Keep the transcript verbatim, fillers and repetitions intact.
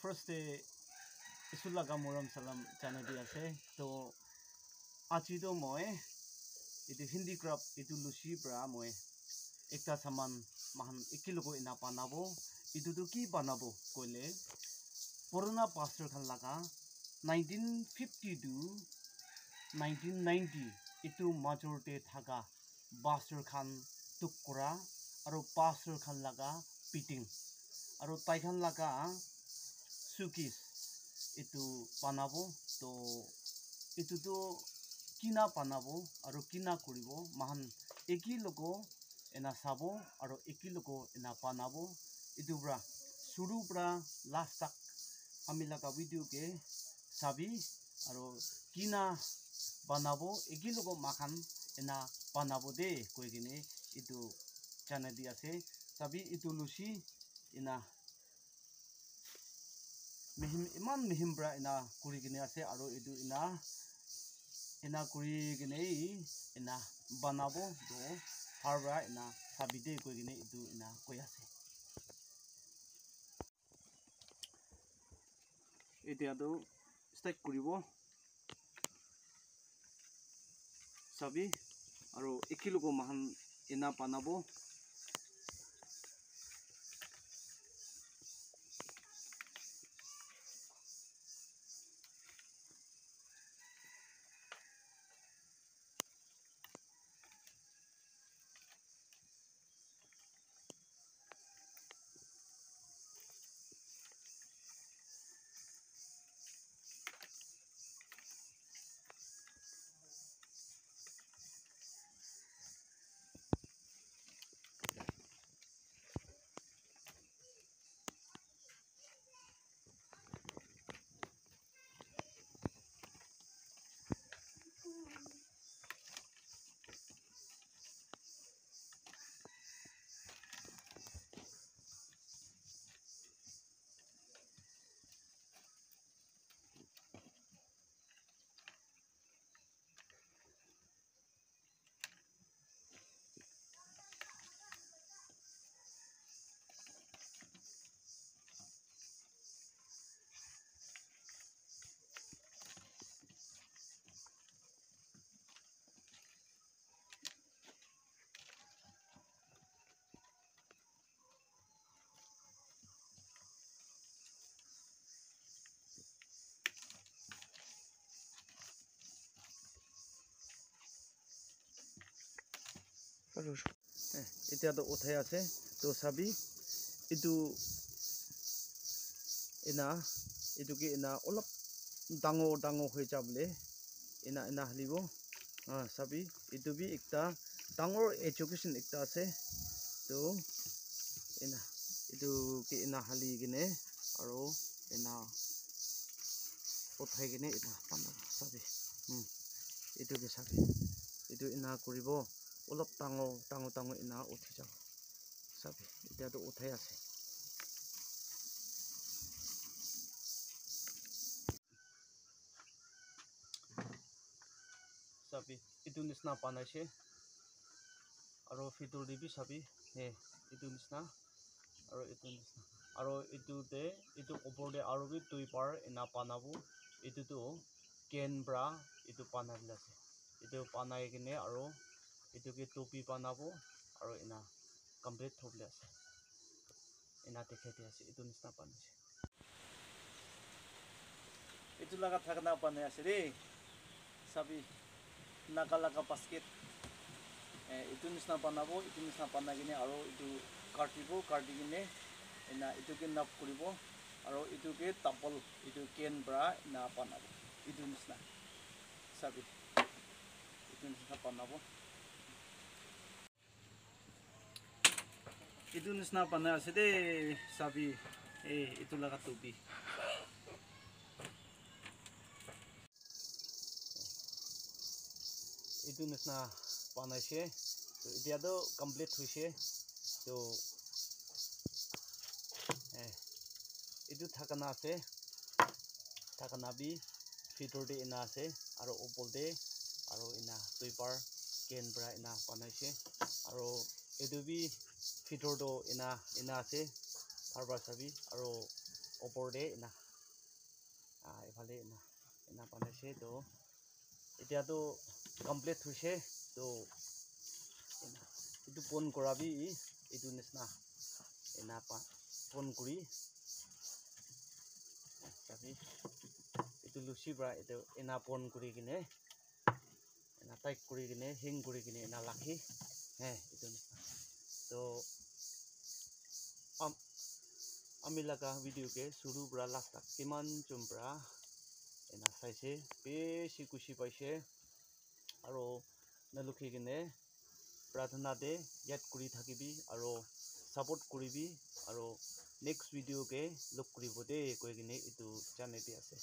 First te Isu laga morom salam janai di ase. To aji to moi etu handicraft etu lusi pra moi ekta saman mahan ekilogo ena banabo. Etu tu ki banabo koile purana pastor khan laga nineteen fifty to nineteen ninety etu major te thaka pastor khan tuk kura aru pastor khan laga fitting aru tai khan laga suitcase etu banabo. To etu tu kina banabo aru kina kuribo mahan ekilogo ena sabo aru ekilogo ena banabo. Etu pra suru pra last tak ami laga video ke sabi aru kina banabo ekilogo mahan ena banabo de koi kene etu janai di ase. Sabi etu lusi ena mihim eman mihim pra ena kuri kene ase aru etu ena ena kuri kene ena banabo to bhal pra ena sabi de koi kene etu ena koi ase. Etia tu start kuribo. Sabi aru ekilogo mahan ena banabo. Eh, etia to uthai ase. To sabi, etu ena, etu ke ena olop dangor dangor hoi ja bole ena ena halibo. Ah, sabi, etu bi ekta dangor education ekta ase. To ena, etu ke ena hali kene, aro ena uthai kene ena pana sabi. Hmm. Etu ke sabi. Etu ena kuribo. Olop dangor, dangor, dangor ena uthi jabo. Sabi, etia to uthai ase. Sabi, etu nisna banaise. Aro bhitor te bi sabi, eh, etu nisna. Aro etu nisna. Aro etu te, etu upor te aro bi dui bar ena banabo. Etu tu cane para etu banai kena ase. Etu banai kena aro etu ke topi banabo. Aro ena complete thobole ase. Ena dikhai di ase. Etu nisna banaise. Etu laga thakna banai ase de. Sabi, Naga laga basket. Eh, etu nisna banabo, etu nisna banai kene aro etu katibo, kati kene ena etu ke nap kuribo, aro etu ke double, etu cane para ena banabo, etu nisna. Sabi, etu nisna banabo. Etu nisna banai ase de, sabi, eh, etu laga topi. Etu nisna banaise. To etia to complete hoise. To, eh, etu thakna ase. Thakna bi bhitor te ena ase. Aro upor te aro ena dui bar cane para ena banaise. Aro etu bi bhitor to ena, ena ase. Bhal para sabi. Aro opor te ena, ah, ephale ena, ena banai ase. To etia tu complete hoise. To ena, etu pon kora bi etu nisna ena pa pon kuri, tabi etu lusi para etu ena pon kuri kene ena tight kuri kene, hang kuri kene ena lakhi. He, etu nisna. To am-, ami laga video ke shuru para last tak kiman jon para ena saise, bishi khushi paise. Aro nalukhi kene pratana te yad kuri thakibi, aro support kuribi, aro next video ke log kuribo de koi kene etu janai di ase.